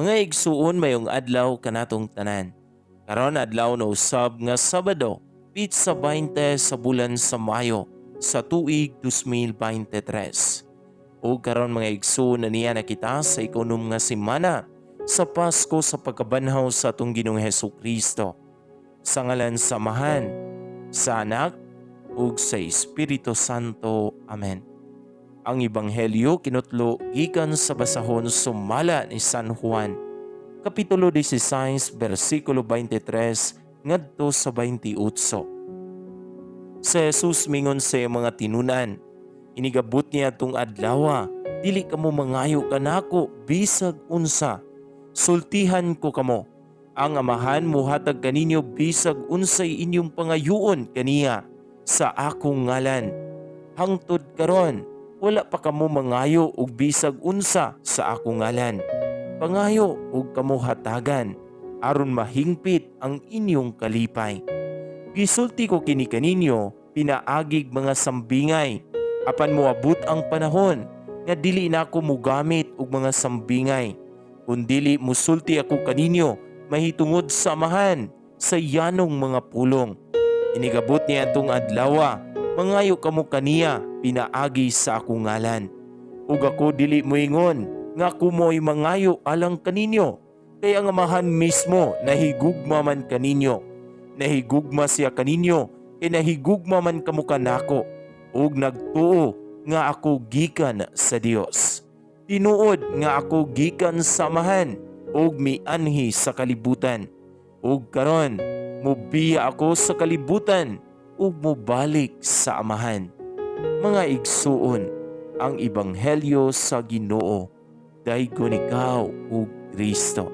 Mga igsuon, mayong adlaw kanatong tanan. Karon adlaw na usab nga Sabado, pitsa 20 sa bulan sa Mayo sa tuig 2023. O karon, mga igsuon, niya na kita sa ikaunum nga semana sa Pasko sa pagkabanhaw sa atong Ginoong Hesus Kristo. Sa ngalan sa Amahan, sa Anak, ug sa Espiritu Santo. Amen. Ang Ebanghelyo kinutlo gikan sa basahon sumala ni San Juan, Kapitulo 16, versikulo 23 ngadto sa 28. Si Jesus mingon sa iyang mga tinunan, "Inigabot niya atong adlawa, dili kamo mangayo kanako bisag unsa. Sultihan ko kamo, ang Amahan muhatag kaninyo bisag unsay inyong pangayuon kaniya sa akong ngalan. Hangtod karon, wala pa kamo mangayo og bisag unsa sa akong ngalan. Pangayo og kamo hatagan aron mahingpit ang inyong kalipay. Gisulti ko kini kaninyo pinaagig mga sambingay. Apan moabot ang panahon nga dili na ako mugamit og mga sambingay, kundili musulti ako kaninyo mahitungod sa Amahan sa yanong mga pulong. Inigabot niya atong adlawa, mangayo kamo kaniya pinaagi sa akong ngalan. Ug ako dili moingon nga ako mo'y mangayo alang kaninyo, kay ang Amahan mismo nahigugma man kaninyo. Nahigugma siya kaninyo kay nahigugma man kamo kanako ug nagtuo nga ako gikan sa Dios. Tinuod nga ako gikan sa Amahan ug mianhi sa kalibutan. Ug karon mubiya ako sa kalibutan ug mobalik sa Amahan." Mga igsuon, ang Ebanghelyo sa Ginoo. Daygon ikaw, o Kristo.